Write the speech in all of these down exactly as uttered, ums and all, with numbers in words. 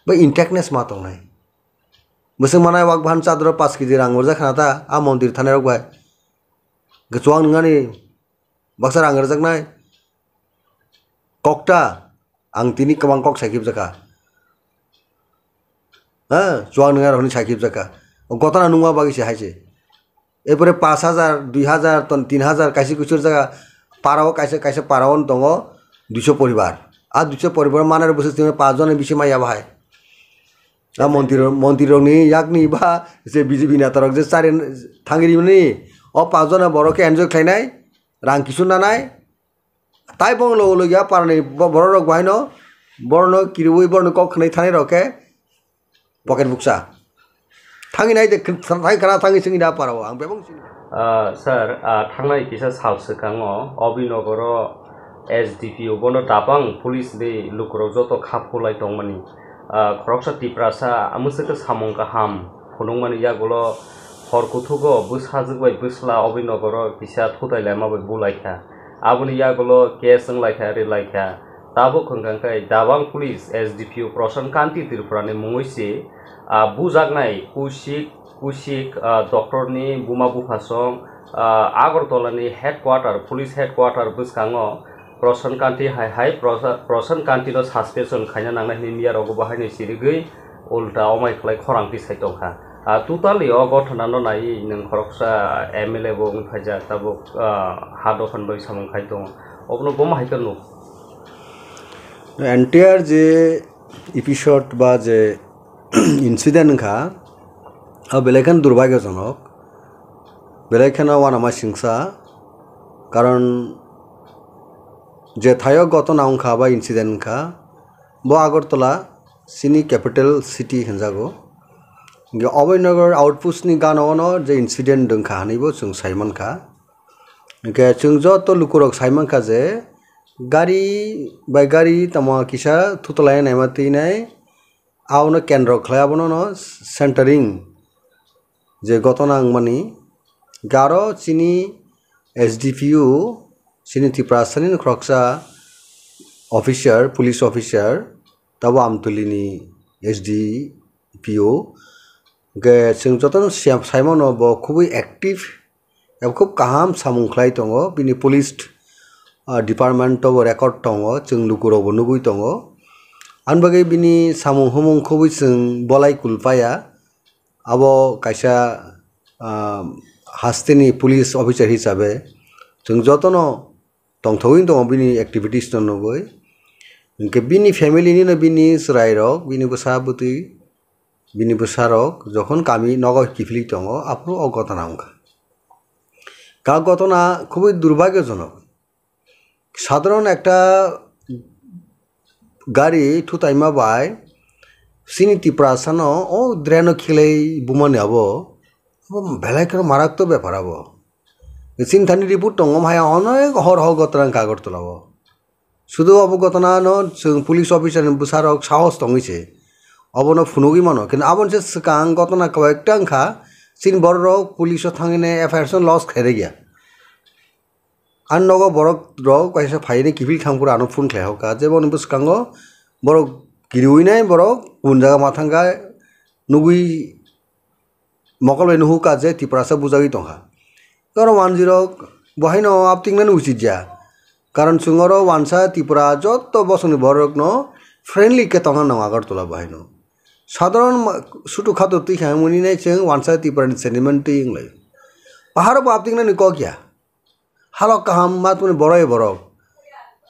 Bai intactness ma tongnai. Bwswk manai wak bahan chadro paanch kg rang rwjak khna ta, a mondir thanai rok bai. Gachwang nungani baksa rang rwjaknai. Kokta, ang tini kwbang kok sai khibjak kha. Ha, chuang nungya rokni sai khibjak kha. O gotana nungma bagwi se hai se. Erpore paanch hajar, dui hajar, ton tin hajar, kaisa kuchur jaga para o kaisa, kaisa para o tongo duiso poribar. A duiso poribar manai rok bwswk tini paanch jona bisi maya bahai. A montir, montir rokni yakni ba je B J P neta rok je chari thangwi rimani, o paanch jona borok khe enjoy khlainai, rang kisu nanai, tai bong logo logia parani bo-, borok rok bahaino borokno kiriwi borokni kok khwnai thanai rok khe pocket buksa. Thangwi nai de, thangwi khana thangwi singwi da paro ang bebak sini. Ah, sir, ah, thangnai kisa sal swkango Obinogoro S D P O bono dabang police ni lukurok joto kha phulai tongmani. Ah, khoroksa Tiprasa amwswk khe samung kaham phunukmani yagulo hor kuthugo bwsajwk bai bwsla Obinogoro kisa thutai laima bai bulaikha. Aboni yagulo case wnglaikha, rilaikha. Tabuk hwnkha khe dabang police S D P O Prashan Kanti Tripura ni mungwi se, ah, bujaknai Kusik, Kusik, ah, doctor ni buma buphasong, ah, Agartala ni headquarter, police headquarter bwskango Prashan Kanti hai hai Prasa-, Prashan Kanti no suspension khaina nangnai hwnwi miya rogo bahaino chirigwi ulta omai khlai khorang tisai tongkha. Ah, totally o gothanano naiwi nwng khoroksa M L A bo wngwi phaijak, tabuk, ah, ha dophani bagwi samung khai tongo. Obono bomo hai khe nuk. Entire je episode ba je incident wngkha, o belai kheno durbhagyojonok, belai kheno uanama singsa, karon je thaio gotona wngkha ba incident wngkha, bo Agartala chini capital city hinjago. Hingke Abhaynagar outpost ni gana ono je incident wngkha hinui bo chwng sai mankha. Hingke chwng joto lukurok sai mankha je gari bai gari tamo kisa thutalai naima twi nai abono kendro khlai abono no centering je gotona wngmani. Hingke aro chini S D P O chini Tiprasani khoroksa officer, police officer, tabo Amtuli ni S D P O. Hingke chwng jotono siya-, saimano bo khubui active, ebo khub kaham samung khlai tongo. Bini police, ah, department o bo record tongo, chwng lukurok bo nugui tongo. Ani bagwi bini samung humung khubui chwng bolai kulpaya. Abo kaisa, ah, hasteni police officer hisabe chwng jotono tongthogwi tongo bini activities no nugwi. Hingke bini family ni no bini chwrai rok, bini bwsa bwtwi, bini bwsa rok jokhon kami nogo kiphilwi tongo, aphuru o gotona wngkha. Ka gotona khubui durbhagyojonok. Sadharon ekta gari thutaima bai chini Tiprasano o draino khilai bumani abo, abo belai kheno maraktok bepar abo. Chini thani report tongo, hai onek hor hor gotona wngkha Agartala o. Sudu abo gotona no chwng police officer ni bwsarok sahos tongwi se. Obono phunugwi mano. Kintu aboni se swkang gotona kwbangta wngkha, chini borok rok police o thangwi nai F I R son lodge khairokya. Ani nogo borok rok kaisa phaini kiphil thangphuru ano phone khlai hoka. Jeboni bwskango borok kiriwi nai borok kun jaga ma thangkha nugwi mokol bai nuhukha je Tiprasa bujagwi tongkha. Oro wanjwi rok bo haino apting nani uchit ya. Karon chwng oro wansa Tripura joto bosongni borok rokno friendly khe tongna nango Agartala bo haino. Sadharon ma-, sutu khato twi kha wngmani nai chwng wansa Tripura ni sentiment twi wnglai. Pahar bo apting nani kok ya. Halok kaham matmani borok borok.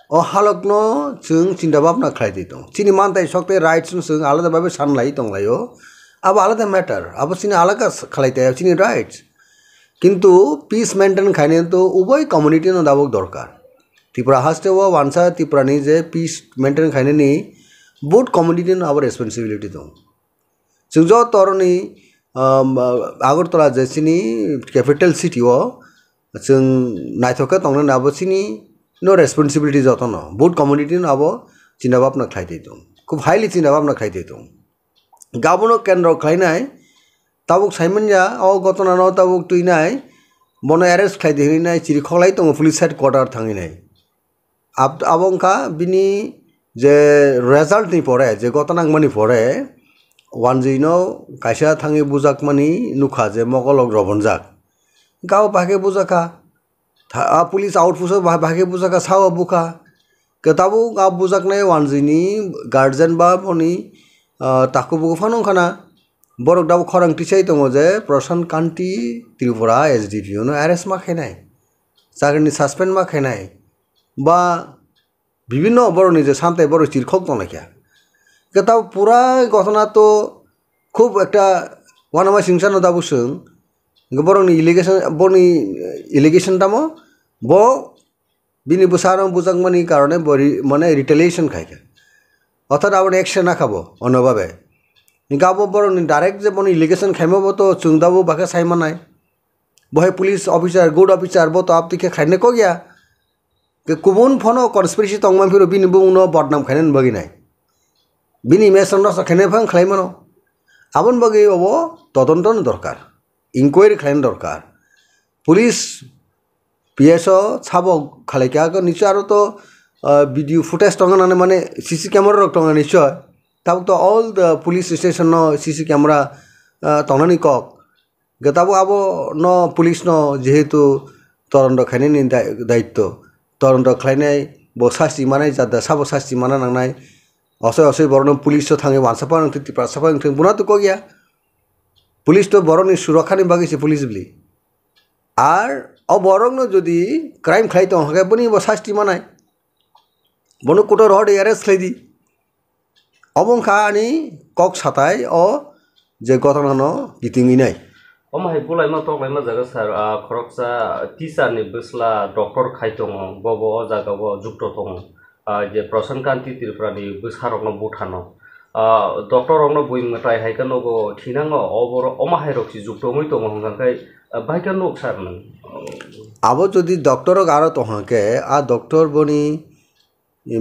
O halokno chwng chinta bhabna khlai twi tong. Chini mantai sok tei rights no chwng alada bhabe san lai tong lai o. Abo alada matter. Abo chini alaka s-, khlai tei chini rights. Kintu peace maintain khainani to uboi community no dabok dorkar. Tripura haste o wansa Tripura ni je peace maintain khainani both community no abo responsibility tong. Chwng joto oroni, um, Agartala je chini capital city o chwng naithok khe tongnani abo chini no responsibility jotono. Both community no abo chinta bhabna khlai twi tong. Khub highly chinta bhabna khlai twi tong. Gabono kendro khlainai tabuk saimanya o gotona no tabuk twinai bono arrest khlai di hinwi nai chiri khoklai tongo police headquarter thangwi nai. Ab-, abo wngkha bini je result ni pore, je gotona wngmani pore, wanjwi no kaisa thangwi bujakmani nukha je mokolok robonjak. Gao bahai khe bujakha. Tha-, a police outpost o bahai, bahai khe bujakha, sao bukha. Khe tabuk a bujaknai wanjwini guardian ba boni, ah, takhuk bukhuk phano wngkhana. Borok tabuk khorang tisai tongo je Prasant Kanti Tripura S D P O no arrest ma khainai. Chakrini suspend ma khainai. Ba bibinno borokni je samtai borok chirkhok tonglaikha. Khe tabuk pura ghotona to khub ekta uanama singsa no tabuk chwng. Hingke borokni allegation, boni allegation tamo, bo bini bwsarok bujakmani karone bo re-, mane retaliation khaikha. Orthat aboni action nakha bo, ono babe. Hingke abo borokni direct je boni allegation khaima bo to chwng da bo bakhe sai manai. Bo hai police officer, good officer, bo to abtwi khe khaina kok ya. Ke kubun phano conspiracy tongma phiro bini bumungno bodnam khainani bagwi nai. Bini image no nosto khainai phang khlai mano. Aboni bagwi obo todonto ni dorkar, inquiry khlaina dorkar. Police P S o sabo khalaikha, nicho aro to, ah, video footage tongna nani mane C C camera rok tongna nicho. Tabuk to all the police station no C C camera, ah, tongnani kok. Gata bo abo no police no jehetu torondo khainani dai-, daitto. Torondo khlainai bo sasti manai jada sabo sasti mana nangnai. Osoi osoi borokno police o thangwi wansa phano wngthung, Tiprasa phano wngthung, buna to kok ya. Police to borokni surokha ni bagwi se police bli. Ar o borokno jodi crime khlai tong hwnkhe boni bo sasti manai. Bono kutor hor arrest khlai di. Obo wngkha ani kok satai o je gotona no kitingwi nai. Omo hai bulaima toklaima jaga sir, ah, khoroksa teacher ni bwsla doctor khai tongo, bobo o jaga o jukto tongo. Ah, je Prasant Kanti Tripura ni bwsa rok no buthano. Ah, doctor rok no bui mwtai hai khe nogo thinango, obo ro-, omo hai rok si jukto wngwi tongo hwnkha khe, ah, bai khe nuk sir nwng. Abo jodi doctor rok aro tong hwnkhe, a doctor boni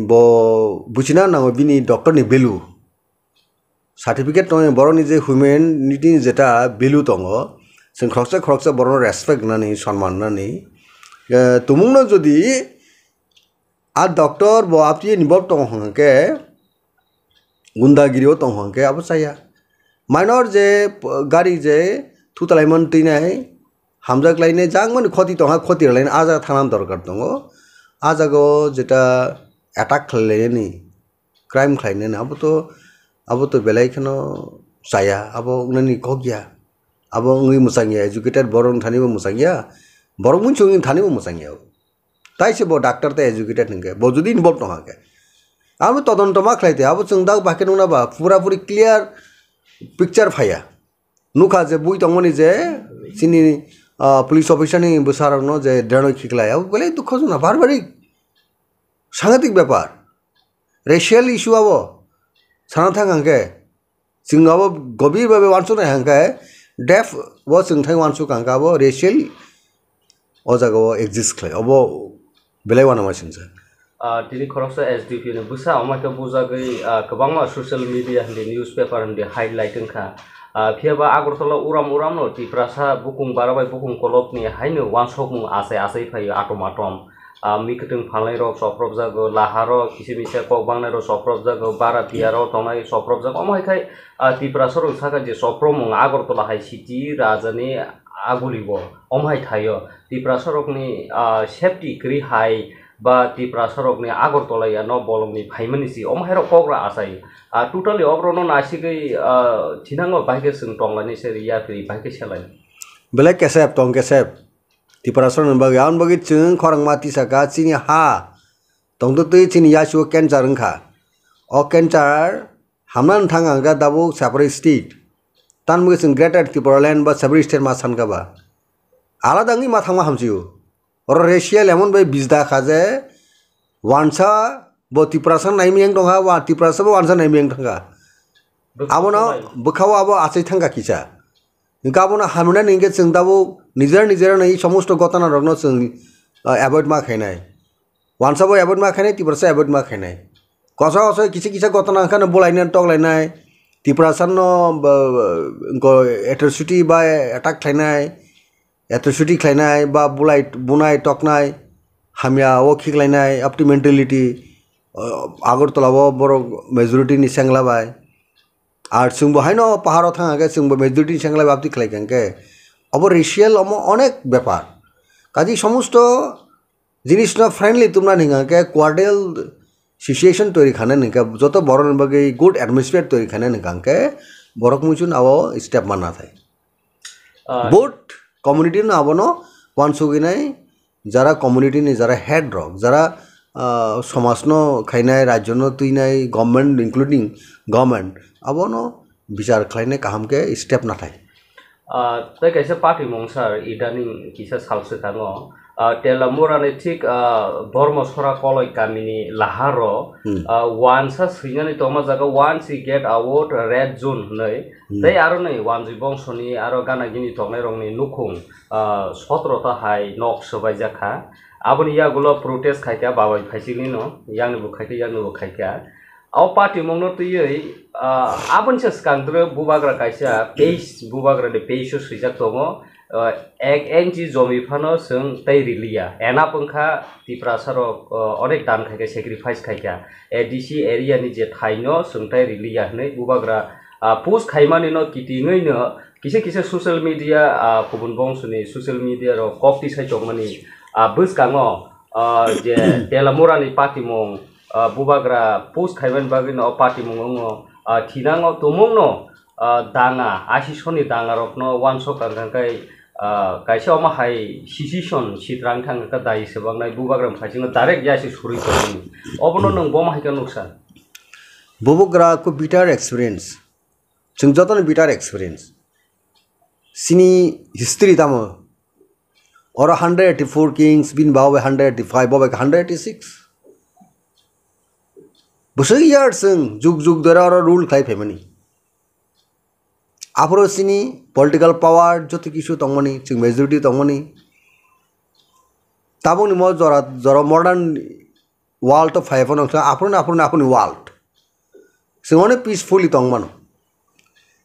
bo buchina nango bini doctor ni value. Certificate tongo borokni je humanity ni jeta value tongo, chwng khoroksa khoroksa borokno respect nani, sonman nani. Eh, tumungno jodi a doctor bo apni involve tongo hwnkhe, gundagiri o tong hwnkhe abo chaya. Minor je p-, gari je thutalaimani twinai, hamjak lainai, jangmani khoti tongkha, khoti rwlainai, a jaga thangna dorkar tongo. A jaga o jeta attack khlailainani, crime khlainani, abo to, abo to belai kheno chaya, abo wngnani kok ya. Abo wngwi mwchang ya, educated borok wng thani bo mwchang ya, borok muichung wng thani bo mwchang ya. Tai se bo doctor tei educated hwnkhe, bo jodi involve tong hwnkhe, abo todonto ma khlai tei, abo chwng dak bahai khe nukna ba pura puri clear picture phaiya. Nukha je bui tongmani je chini, ah, police officer ni bwsa rokno je drenoi khiklai, abo belai dukho jona, barbarik, sangatik bepar, racial issue abo sana thang hwnkhe. Chwng abo gobir babe wansuknai hwnkhe, depth o chwng thai wansuk hwnkhe abo racial o jaga o exist khlai, obo belai uanama singsa. Ah, tini khoroksa S D P ni bwsa omo khe bujagwi, ah, kwbangma social media hindi, newspaper hindi highlight wngkha. Ah, phiya ba Agartala uram uram no Tiprasa bukung bara bai bukung kolok ni haino wansokmung achai achai phaio atom atom. Ah, mikitwng phalnai rok chopropjago, laharo kisa misa kok bangnai rok chopropjago, bara tiyaro tongnai chopropjago. Omo hai khai, ah, Tiprasa rok saka je chopromung Agartala hai city rajani aguli bo. Omo hai thaio Tiprasa rokni, ah, safety kwrwi hai ba Tiprasa rokni Agartala ya no bolongni phaimani si. Omo hai rok kok ra achai. Ah, totally oborok no nasigwi, ah, thinango bahai khe chwng tonglainai se ya phiri bahai khe selai. Belai kesep tong kesep. Tiprasarokni bagwi, aboni bagwi chwng khorangma tisaka chini ha tongtwtwi chini yachio cancer wngkha. O cancer hamnani thang ang khe tabuk separate state. Tamni bagwi chwng Greater Tipraland ba separate state ma sankha ba. Alada wngwi ma thangma hamsio. Oro racial emon bai bijda kha je wansa bo Tiprasa naimiyang tongkha, wa Tiprasa bo wansa naimiyang thangkha. Abono bwkhao abo achai thangkha kisa. Hingke abono hamya ni hingke chwng tabuk nijer nijer ni somosto gotana rokno chwng, ah, avoid ma khainai. Wansa bo avoid ma khainai, Tiprasa avoid ma khainai. Kosa kosa kisa kisa gotana wngkha no bulainai toklainai. Tiprasa no, ba, ba, atrocity ba attack khlainai. Atrocity khlainai ba bulai, bunai toknai. Hamya o khiklainai, apni mentality. ah, Agartala o borok majority ni sengla bai. Ar chwngbo haino paharo thang khe chwngbo majority ni sengla bai abdi khlai kha khe. Obo racial omo onek bepar. Kaji somosto jinis no friendly tumna hingka khe cordial situation toiri khana hingka joto borok ni bagwi good atmosphere toiri khana hingka khe borok muichun abo step manna thai. Ah, Both community no abono wansugwi nai, jara community ni jara head rok, jara, ah, somaj no khainai, rajyo no twinai, government including government abono bichar khlainai kaham khe step nathai. Ah, tei kaisa party mung sir, idaning kisa sal swkango. Ah, Telamura ni thik, ah, Bormosora Koloi kamini laharo, Hmm. ah, wansa swinani tongma jaga once we get award red zone hinwi. Hmm. Tei aro ni wanjwi bongsoni aro gana gini tongnai rokni nukhung, ah, sotro ta hai nok swbaijak kha. Aboni yagulo protest khaikha babai phaichigni no, yang ni bo khaikha, yang ni bo khaikha. O party mungno twiwi, ah, aboni se swkang dwrwi bubagra kaisa page, bubagra ni page o swijak tongo, ah, ek inch jomi phano chwng tei riliya. Enap wngkha Tiprasa rok, ah, onek dan khaikha, sacrifice khaikha. A D C area ni je thaino chwng tei riliya hinwi bubagra, ah, post khaimani no kitingwi no kisa kisa social media, ah, kubun bongsoni social media rok kok tisai tongmani, ah, bwskango, ah, je Telamura ni patimung, ah, bubagra post khaimani bagwi no o patimung wngo, ah, thinango tumungno, ah, danga, asisoni dangarokno wansok kang kang kai, ah, kaisa omo hai situation sitrang thang kha dai se bangnai bubagra phaichino direct yasi suri tongmani. Obono nwng bomo hai khe nuksa? Bubagra ko bitter experience. Chwng jotono bitter experience. Chini history tamo? Oro hundred eighty-four kings, bini babai hundred eighty-five, babai hundred eighty-six. Bwswk year chwng jug jug dora oro rule khlai phaimani. Aphuru chini political power joto kisu tongmani, chwng majority tongmani. Tabukni mo jora, jora modern world o phai phano wngkha aphuru, aphuru, aphuru world. Chwng onek peacefully tongmano.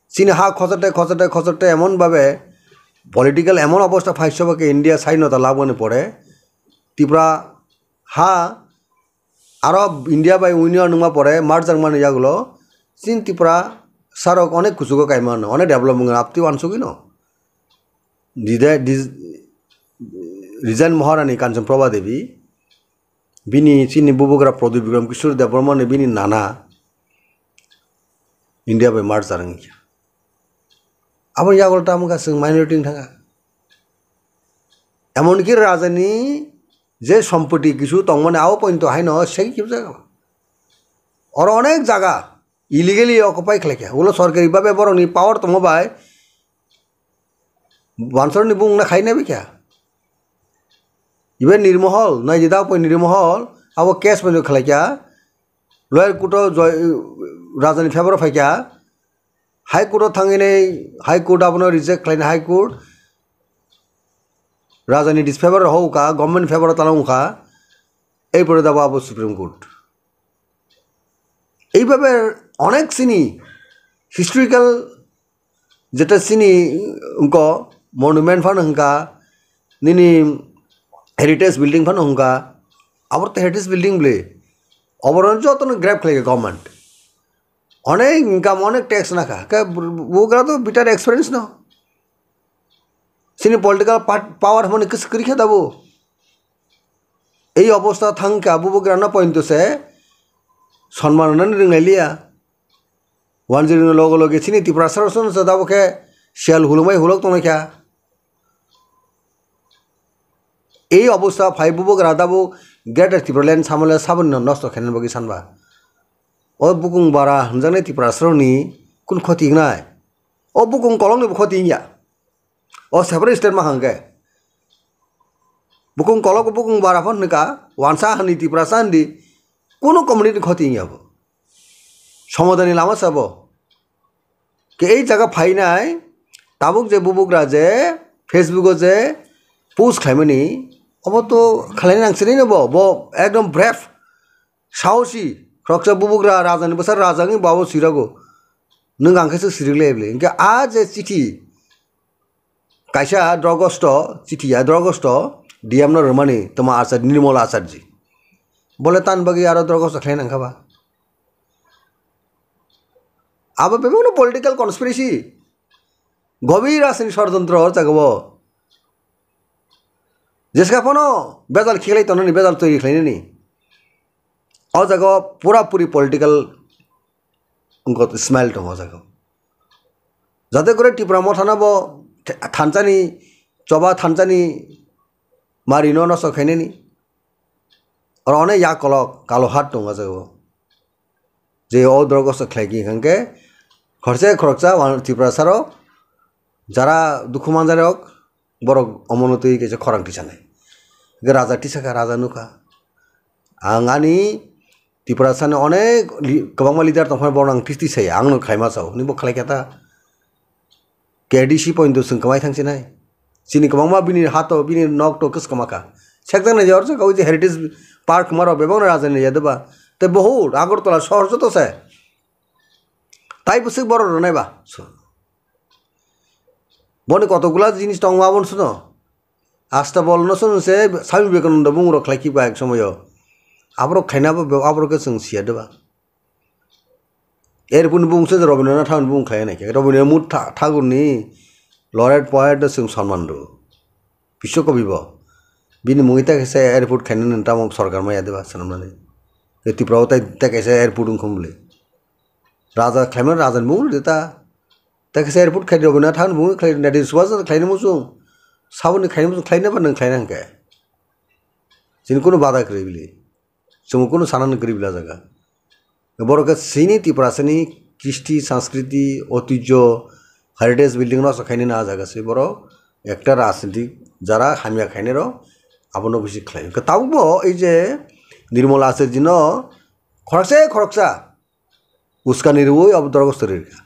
Chini ha khochate, khochate, khochate emon babe political emon obostha phai soba khe India sainota labwani pore Tripura ha aro India bai Union wngma pore merger mani yagulo chini Tripura sarok onek kuchugo kaimano, onek develop wngmano, aptwi wansugwino. Dide, dis-, Resign Maharani Kanchan Prabha Devi, bini chini bubagra Pradyut Bikram Kishore Debbarma ni bini nana India bai merger wngkha. Abo yagulo tamo kha chwng minority wng thangkha. Emonki rajani je sompoti kisu tongmani abo pointo haino segi kibjak. Oro onek jaga illegally occupy khlaikha. Ulo sorkari babe borokni power tongma bai Bansor ni bung na khai na bikha. Ibe Nirmohol, nai di dao poi Nirmohol, abo case bai khlai kya. Lower court o joi, Raja ni favor o phai kya. High court o thangwi nei, High court abono reject khlai na High court. Raja ni disfavor ho ka, government favor o tala wngkha. Ei pore dabo abo Supreme Court. Ei babe onek sini historical Jeta chini wngkha monument phano hwnkha, nini heritage building phano hwnkha, abo to heritage building bwle. Oborok jotono grab khlaikha government. Onek income, onek tax nakha. Khe bubagra to bitter experience no. Chini political part-, power hwnmani kwchwk kwrwi khe tabuk. Ei obostha thangkha bubagrano pointo se sonman rwnani rwngliya. Wanjwk rwngni loge loge chini Tiprasa rok chwng tabuk khe siyal hulumai hulok tonglaikha. Ei obostha phai bubagra tabuk Greater Tipraland samole saboni no nosto khainani bagwi sanba. O bukung bara hwnjaknai Tiprasa rokni kun khoti wngnai? O bukung kolokni bo khoti wngya. O separate state ma hwnkhe. Bukung kolok bukung bara phano hwnka, wansa hwnwi Tiprasa hwndi, kunu community khoti wngya bo. Somadani lama sabo. Ke ei jaga phainai, tabuk je bubugra je, Facebook o je, post khlaimani, obo to khlaina nang sinino bo, bo ekdom brave. Sahosi, khoroksa bubugra rajani bwsa raja wngwi bo abo sirago. Nwng ang khe se siriklai bwle. Hinkhe a je chithi, kaisa Drogosto, chithi ya Drogosto, D M no rwmani, tamo Acharya, Nirmal Acharya. Bole tan bagwi aro drogo se khlai nang kha ba. Abo bebakno political conspiracy. Gobir rajniti sorojontro o jaga o. Jeska phano bejal khiklai tonani, bejal twi khlainani. O jaga o pura puri political wngkha smile tongo o jaga o. Jate kore Tipra Mothano bo th-, thanchani, choba thanchani marino nosto khainani. Oro onek yak kolok kalo hat tongo o jaga o. Je o drogo se khlai ki hwnkhe khoroksa khoroksa wan Tiprasa rok jara dukhu manjak rok borok omono twi kaisa khorang tisanai. Hwnkhe raja tisakha, raja nukha. Ang ani Tiprasani onek li-, kwbangma leader tongphai borok ang tisti saya, ang no khlaima sao, hwnwi bo khlai kha ta. K D C point chwng kwmai thang sinai. Chini kwbangma bini hato, bini nok to kwchwkma kha. Sekjak nai je oro je heritage park maro bebak no raja ni ya deba. Te bohut Agartala sohor joto se. Tai bwswk borok rwnai ba. Boni kotokgwla jinis tongo aboni suno. Astabol no suno se Swami Vivekananda bung rok khlai kiba ek somoyo. Aborok khaina bo, aborok khe chwng siya deba. Airport ni bung se Rabindranath Thakur ni bung khlai nai khe. Rabindranath Tha-, Thakur ni laureate poet no chwng sonman rw. Biswa kabi bo. Bini mungwi ta khe se airport khaina ni tamo sorkar maya deba swnamnani. Ke Tripura o tai, tai kaisa airport wngkha mole. Raja khlaimano raja ni mung de ta. Tai kaisa airport khai Rabindranath Thakur ni mung khlai nadi Subhash Chandra khlai ni muchung. Saboni khlai ni muchung khlai naba nang khlai nang khe. Chini kunu bada kwrwi bili. Chwng kunu sana nang kwrwi bili jaga. Borok khe chini Tiprasani kristi, sanskriti, oitijyo, heritage building no sa khaini na jaga se borok ekta rajnitik jara hamya khainai rok abono bisi khlai. Tabuk bo ei je Nirmal Acharya ji no khoroksa khoroksa uskani rwui abo dorgo sori rwkha.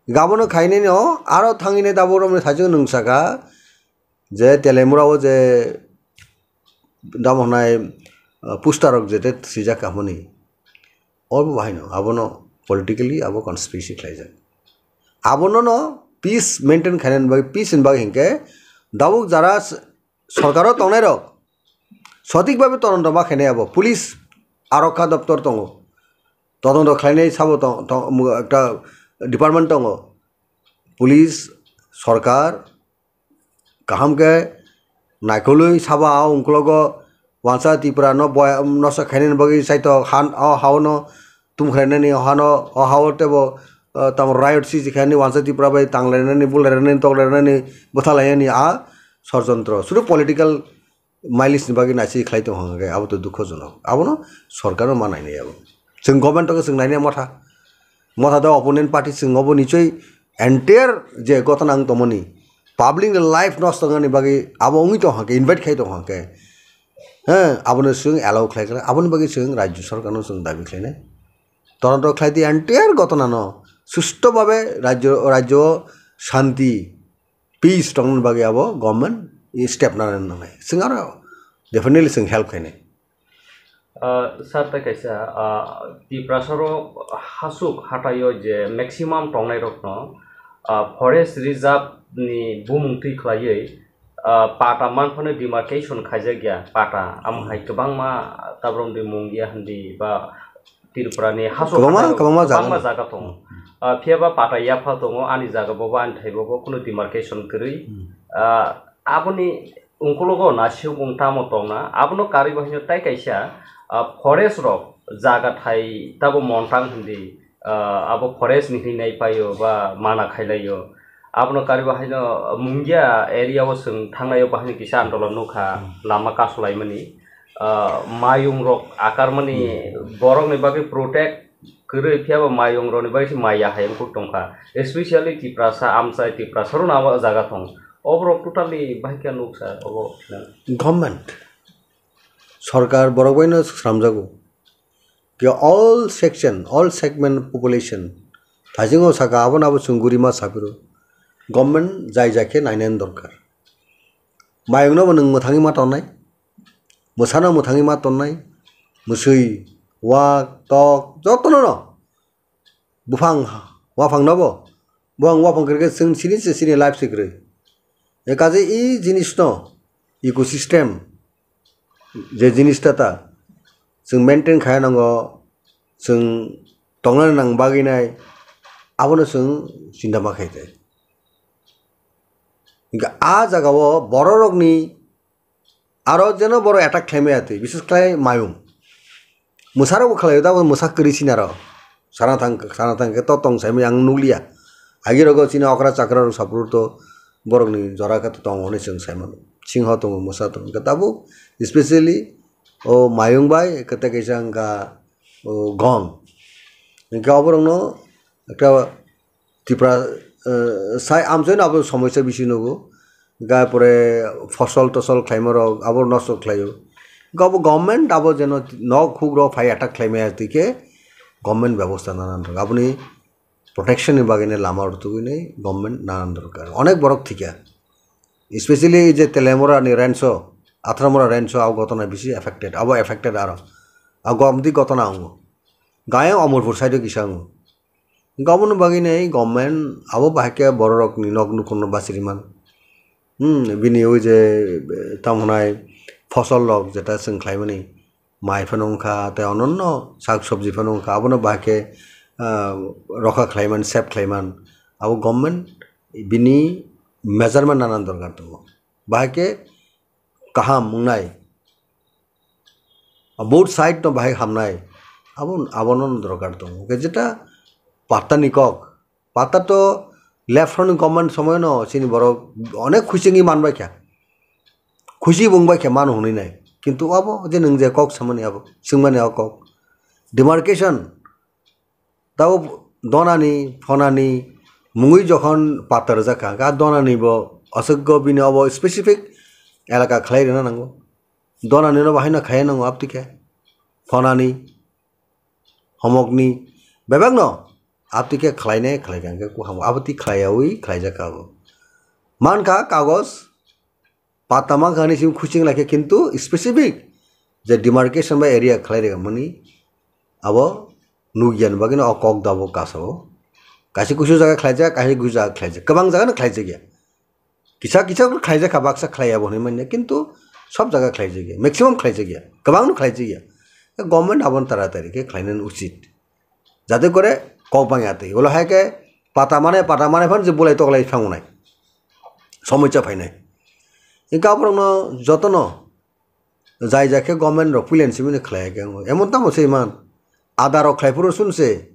Gabono khainai no aro thangwi nai tabuk romni thaichung nwng saka je Telemura o je damo hwnai, ah, poster rok je te swijak ka hwnmani. Obo bahai no abono politically abo conspiracy khlaijak. Abono no peace maintain khainani bagwi, peace ni bagwi hinkhe tabuk jara s-, sorkaro tongnai rok sothik babe todonto ma khainai abo. Police arokha doptor tongo. Todonto khlainai sabo tong-, tong-, ekta department tongo. Police, sorkar, kaham khe naikolwi sabo a ungkologo wansa Tripura no boya nosto khainani bagwi saito han o hao no tumkhrainani o hano o hao tebo, ah, tamo riot siji khainani wansa Tripura bai tanglainani bulainani toklainani bwthalainani a sorjontro suru political mileage ni bagwi naisai khlai tongo hwnka khe abo to dukhojonok abono sorkar no ma nainai abo chwng government o chwng nainai motha. Motha da opponent party chwng obo nichoi entire je gotona wng tongmani, public ni life nosto wngnani bagwi abo wngwi tong hwnkhe, invite khai tong hwnkhe, he, abono chwng allow khlai kha, aboni bagwi chwng rajyo sarkar no chwng dabi khlainai. Todonto khlai di entire gotona no, susto babe rajyo, rajyo shanti, peace tongna bagwi abo government step nana nangnai. Chwng aro definitely chwng help khainai. Ah, sir, tai kaisa, ah, Tiprasaro hasuk hataio je maximum tongnairokno, ah, forest reserve ni bumung twi khlaiwi, ah, pata manphano demarcation khaijakya pata, amo hai kwbangma tabrom di Mungia hindi ba Tripura ni hasuk Kwbangma, hataio kwbangma jaga kwbangma tongo. Jaga tongo. Ah, phiya ba pata yapha tongo, ani jaga bobo, ani thai bobo, kuno demarcation kwrwi. Hmm. Ah, aboni ungkologo nasiyok wng tamo tongna, abono karwi bahaino tai kaisa, ah, forest rok jaga thai tabo montang hindi, ah, abo forest ni hinwi nai paio ba mana khailaio. Abono karwi bahaino Mungia area o chwng thangnaio bahaino kisa andolon nukha, hmm, lama kasulaimani, ah, mayung rok akarmani, hmm, borokni bagwi protect kwrwi phiya bo mayung rokni bagwi se maya hai wngkuk tongkha, especially Tiprasa, amchai Tiprasa rokno abo jaga thong. Oborok totally bahai khe nuksa obo. Government, sorkar borok baino swnamjago. Ke all section, all segment population. Thaisingo saka abono abo chwng gurima sapiro. Government jai jai khe nainani dorkar. Mayungno bo nwng mwthangwi ma tonnai. Mwsano mwthangwi ma tonnai. Mwswi, wak, tok, jotono no. Buphang, waphang no bo. Buphang, waphang kwrwi khe chwng sini se sini life se kwrwi. E kaje e jinis no ecosystem je jinis ta ta chwng maintain khai nango, chwng tongna nang bagwi nai, abono chwng chinta ma khai tei. Hingkhe a jagao bororokni aro jeno borok attack khlaimaya twi, bises khlai mayung. Mwsarokbo khlaio, tabuk mwsa kwrwi sinaro. Sana thang, sana thang khe to tong saimani ang nukliya. Agirogo chini okra chakra rok saphuru to borokni jora khe to tongo hwnwi chwng saimano. Singho tongo, mwsa tongo. Hingkhe tabuk specially o mayung bai khe tei kaisa wngkha o gong. Hingkhe oborokno ekta Tripura, eh, sai amchaino abo somosya bisi nugo. Hingkhe pore fosol tosol khlaima rok abo nosto khlaio. Hingkhe abo government abo jeno nok huk rok phai attack khlaimaya twi khe government bebosta nana nango. Aboni protection ni bagwi ni lama rwtugwi ni government nana dorkar. Onek borok thikya. Especially je Telemura ni range o, Atharamura range o abo gotona bisi affected. Abo affected aro. Abo gomdi gotona wngo. Gayang Omorpur side o kisa wngo. Hingkhe aboni bagwi ni government abo bahai khe bororokni nok nukhungno bachiriman. Hmm, bini ui je, eh, tamo hwnai fosol rok jeta chwng khlaimani, mai phano wngkha, tei ononno sak sobji phano wngkha, abono bahai khe, ah, rokha khlaiman, save khlaiman. Abo government bini measurement nana dorkar tongo. Bahai khe kaham wngnai. Both side no bahai hamnai. Abo, abono dorkar tongo. Hwnkhe jeta patta ni kok. Patta to left front ni government somoy no chini borok onek khuisingwi manbai kha. Khuisi bung bai khe mano hwnwi nai. Kintu abo je nwng je kok samani abo, swngmani abo kok. Demarcation Tabo donani, phonani mungwi jokhon patta rwjak kha, khe a donani bo aswkgo bini obo specific elaka khlai rwna nango. Donani no bahai no khaiya nango, abtwi khe phonani, homokni bebak no abtwi khe khlainai khlai kha, hwnkhe kuhamo abotwi khlaiyaui khlaijak kha abo. Man kha kagoj, patta mankha hwnwi simi khuiching lai khe, kintu specific je demarcation bai area khlai rwmani abo nukya ni bagwi no o kok dabo kasao. Kaisa kusu jaga khlaijak, kaisa kusu jaga khlaijak, kwbang jaga no khlaijak ya. Kisa kisa khlaijak kha, baksa khlai abo hwnwi manya, kintu sob jaga khlaijak ya, maximum khlaijak ya, kwbang no khlaijak ya. Government aboni taratari khe khlainani uchit. Jate kore kok bangya twi. Ulo hai khe pata mane, pata mane phan je bulai toklai phangunai. Somosya phainai. Hingkhe aborokno jotono jai jai khe government rok puilen simi khlai khe emon tamo se man. Adar rok khlai phuru sun se.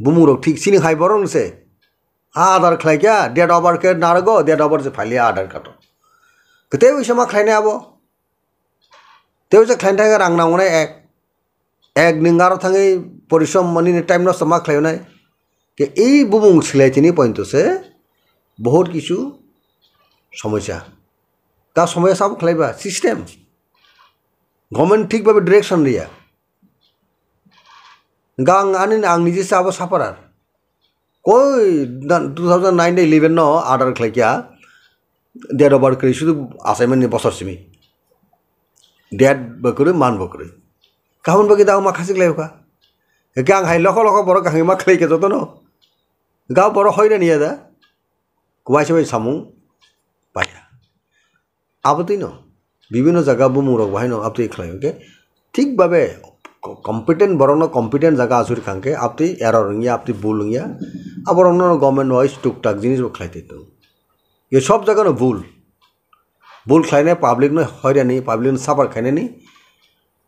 Bumung rok thik sini hai borok se. A adar khlai kya, date of birth khe narago, date of birth se phalia adar kato. Kete wi sama khlainai abo. Tei wi se khlainai thang rang nangunai ek. Ek nwng aro thangwi porishrom manini time nosto ma khlainai. Ke ei bumung silai tini pointo se bohot kichu somosya. Ta somosya sabo khlaiba system. Government thik babe direction riya. Gang ani ang niji sabo saparar. Koi na two thousand nine de eleven no order khlai kya. Date of birth kwrwi sudu assignment ni bosor simi. Date bo kwrwi, man bo kwrwi. Kaham bagwi da ma khasik lai kha. Hwnkhe ang hai lokho lokho borok kaham ma khlai khe jotono. Ga borok hoirani ya da. Kubaisa bai samung paiya. Abotwino bibinno jaga bumung rok bahaino abtwi khlai hwnkhe thik babe co-, competent borokno competent jaga asuri kha hwnkhe abtwi error wngya, abtwi bul wngya, aborokno government wise tuk tak jinis bo khlai twi tongo. Ye sob jagano bul, bul khlainai public no hoirani, public no suffer khainani,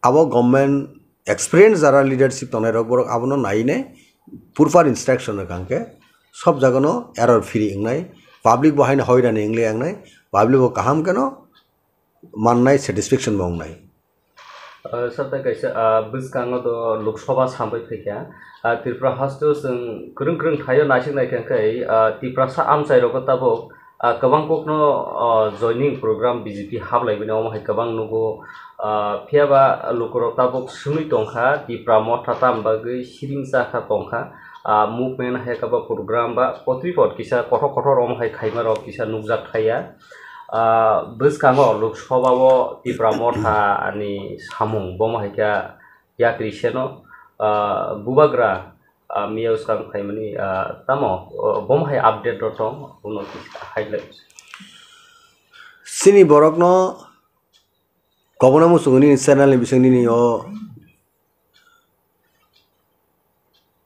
abo government experience jara leadership tongnai rok borok abono nai ne proper instruction rwkha hwnkhe sob jagano error free wngnai, public bo haino hoirani wngle wngnai, public bo kaham kheno mannai, satisfaction bo wngnai. Ah, sir, tei kaisa, ah, bwskango do Lok Sabha sambai phaikha. Ah, Tripura haste o chwng kwrwng kwrwng thaio naisik naikha hwnkhe, ah, Tiprasa amchai rogo tabuk Ah, kwbang kokno, ah, joining program B J P haplaibini omo hai kwbang nugo. Ah, phiyaba lukurok tabuk swnwi tongkha, Tipra Motha tam bagwi siring cha kha tongkha. Ah, movement hai khe ba program ba kotripot kisa kothok kothor omo hai khaimarok kisa nukjak thaiya. Ah, bwskango Lok Sabha o Tipra Motha ni samung bomo hai khe yakri seno, ah, bubagra, ah, miya swkang phaimani, ah, tamo, oh, bomo hai update rok tong, bono kisa highlight. Chini borokno kobona muchungo nini channel ni bising nini o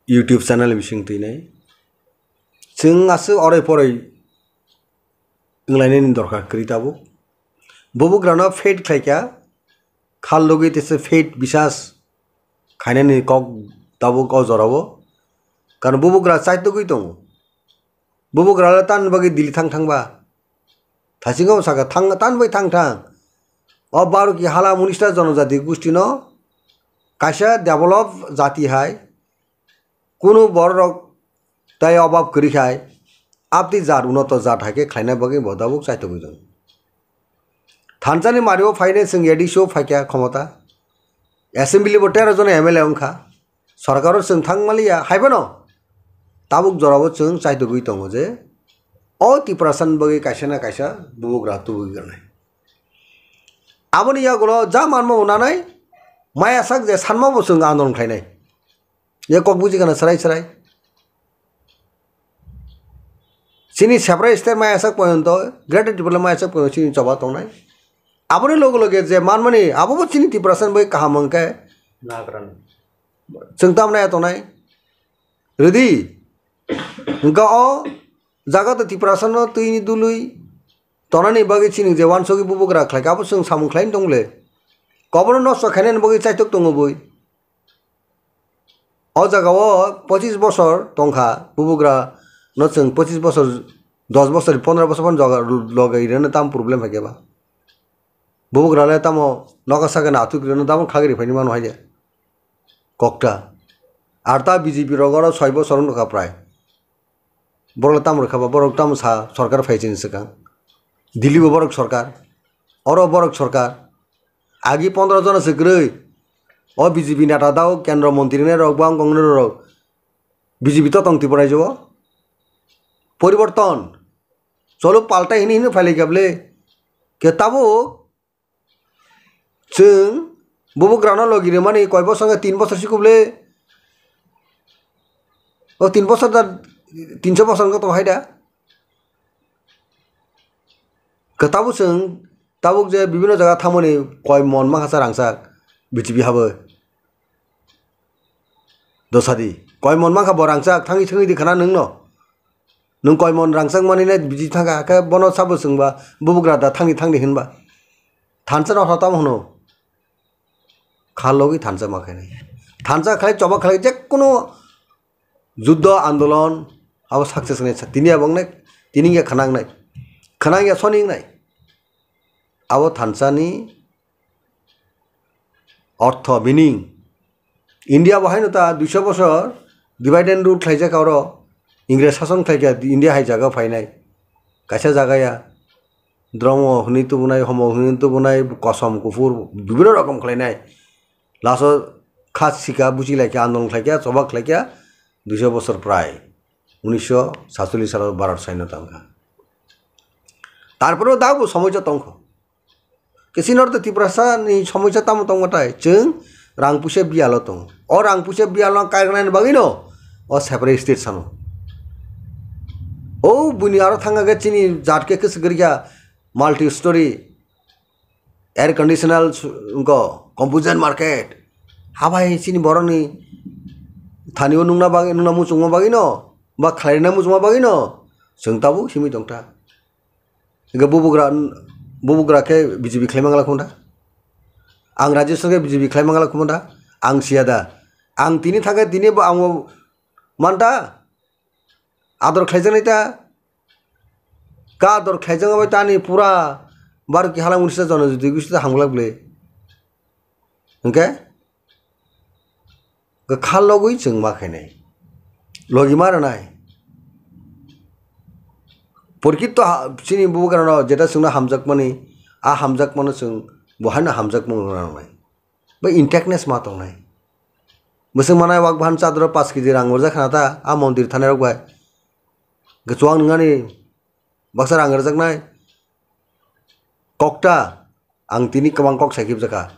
YouTube channel bising twi nai. Chwng aswk oroi poroi wnglainani dorkar kwrwi tabuk. Bubugrano faith khlaikha, khal logwi tesa faith bisas khainani kok tabuk o jorao. Karon bubugra chaitugwi tongo. Bubugrale tan bagwi Delhi thang thangba. Thaisingo saka thang tan bai thang thang. O Baruki hala munista jonojati gustino kaisa develop jati hai kunu bororok tai obab kwrwi khai abdi jat unoto jat hai khe khlaina bagwi bo tabuk chaitugwi tongo. Thansani mario phainai chwng A D C o phaikha khomota. Assembly bo tero jon M L A wngkha. Sorkaro chwng thang maliya, haiphano tabuk jorao chwng chaitugwi tongo je o Tiprasani bagwi kaisa na kaisa bubugra tubui gwnai. Aboni yagulo ja manma bo nanai, maya sak je sanma bo chwng andolon khlainai. Ye kok buji gana srai srai. Chini separate state maya sak poyonto, Greater Tipraland maya sak poyonto chini choba tongnai. Aboni loge loge je manmani abo bo chini Tiprasani bagwi kaham hwnkhe Nagrani. Chwng tamnai tongnai. Rwdi. Hwnkhe o jaga to Tiprasano twini dului tonani bagwi chini je wansugwi bubugra khlaikha, abo chwng samung khlaina tongle. Koborno nosto khainani bagwi chaitok tongo bui. O jagao pochis bosor tongkha, bubugra no chwng pochis bosor, dos bosor, pondro bosor phano joga loge rwna tam problem hai khe ba. Bubugra le tamo noka saka na athuk rwna tamo khagri phaini mano hai de. Kokta. Ar ta B J P rok oro soi bosor wng kha prai. Borok le tamo rwkha ba, borok tamo sa sorkar phai chini swkang. Delhi bo borok sorkar. Oro borok sorkar. Agi pondro jona se kwrwi. O B J P neta dao kendro montri nai rok, bang kong nai rok. B J P to tong Tripura raijo o. Poriborton. Cholo paltai hini hini phailai kha bwle. Khe tabuk chwng bubugrano logi rwmani koi bosor wngkha, tin bosor si kubule. O tin bosor da, tinso bosor wngkha tong hai da. Khe tabuk chwng, tabuk je bibino jaga thangmani koi mon mankha sa rangchak B J P habo. Dosadi, koi mon mankha bo rangchak, thangwi thangwi di khana nwngno. Nwng koi mon rangchak manwi nai biji thangkha, khe bono sabo chwngba, bubugra da thangdi thangdi hinba. Thansa no hotam hwno. Kha logi thansa ma khainai. Thansa khlai choba khlai jekkuno juddo andolon abo success nai sa. Tini abang nai, tini ya khanang nai. Khanang ya soning nai. Abo thansa ni ortho, meaning, India bo haino ta duiso bosor divide and rule khlaijak oro, Ingres sason khlaikha India hai jaga phainai. Kaisa jaga ya, dromo hwnwi tubunai, homo hwnwi tubunai, kosom kuphur, bibino rokom khlainai. Laso kha sika buchi laikha, andolon khlaikha, choba khlaikha, duiso bosor prai. Unisho satchollish salo Bharat saino tangkha. Tarpore dabu somosa tongkho. Kisi norte Tiprasa ni somosa tamo tongma tai, chwng rang puisa biyalo tongo. O rang puisa biyalo kaignani bagwi no, o separate state sano. O buni aro thanga ge chini jat ke kis gurikha multi story air conditional ko composition market. Habai chini boroni thani o nungna bagwi, nungna muchungma bagwi no, ba khlaina muchungma bagwi no, chwng tabuk simi tongta. Hingke bubugra, bubugra khe B J P khlai mangala khunda. Ang Rajeshwar khe B J P khlai mangala khunda. Ang siya da. Ang tini thangkhe tini bo ang manta ador khlaijaknai ta. Ka ador khlaijak bai tani pura bar ki hala munisa jono jodi gusi ta hamglak ble. Hingke? Kha logwi chwng ma khainai. Logi ma rwnai. Porkit to ha-, chini bubagrano jeta chwngno hamjakmani, a hamjakmano chwng bo haino hamjakmung rwnai. Bai intactness ma tongnai. Bwswk manai wak bahan chadro paanch kg rang orjak khana ta, a mondir thanai rok bai. Gachwang nungani baksa rang rwjaknai. Kokta. Ang tini kwbang kok sai khibjakha.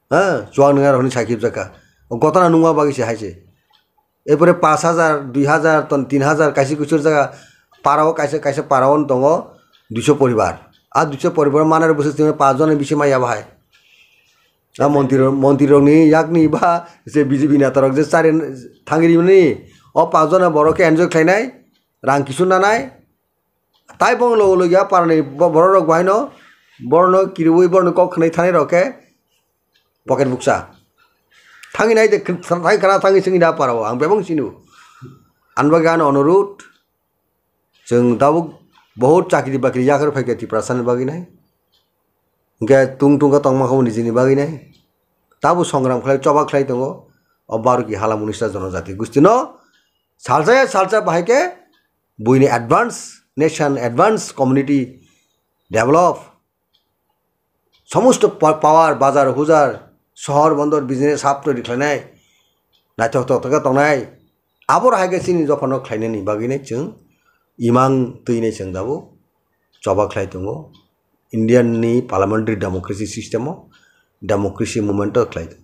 Ha, chuwak nwnga rok hinwi sai khibjakha. O gotana nungma bagwi se hai se. Erpore paanch hajar, dui hajar, ton tin hajar kaisa kuchur jaga para o kaisa, kaisa para o tongo duiso poribar. A duiso poribar manai rok bwswk tini paanch jona bisi maya bahai. Na montri rok, montri rok ni yak ni ba je B J P neta rok je chari thangri mani o panch jona borok khe enjoy khlai nai, rang kisu nanai. Tai bong lo lo ya parani bo-, borok rok bahai no, borok no kiriwi borok no kok khnai thanai rok khe pocket buksa. Thangi nai de, thangi khana thangi singi da para o, ang bebong sinu. Anbagwi ano onurut, chwng tabuk bahut chakri bakri yakhar phaikha Tiprasa ni bagwi nai. Hwnkhe tung tung kha tongma kha bo nijini bagwi nai. Tabuk songram khlai choba khlai tongo. O Baruki hala munisa jonojati gusti no salsa ya salsa bahai khe buini advance nation, advance community develop. Somosto pa-, power, bazar, hujar, sohor, bondor, business, hap twi rikhlainai. Naithok tok tok khe tongnai. Aboro hai khe chini dophano khlainani bagwi nai chwng imang twi nai chwng dabo choba khlai tongo. Indian ni parliamentary democracy system o democracy movement o khlai tongo.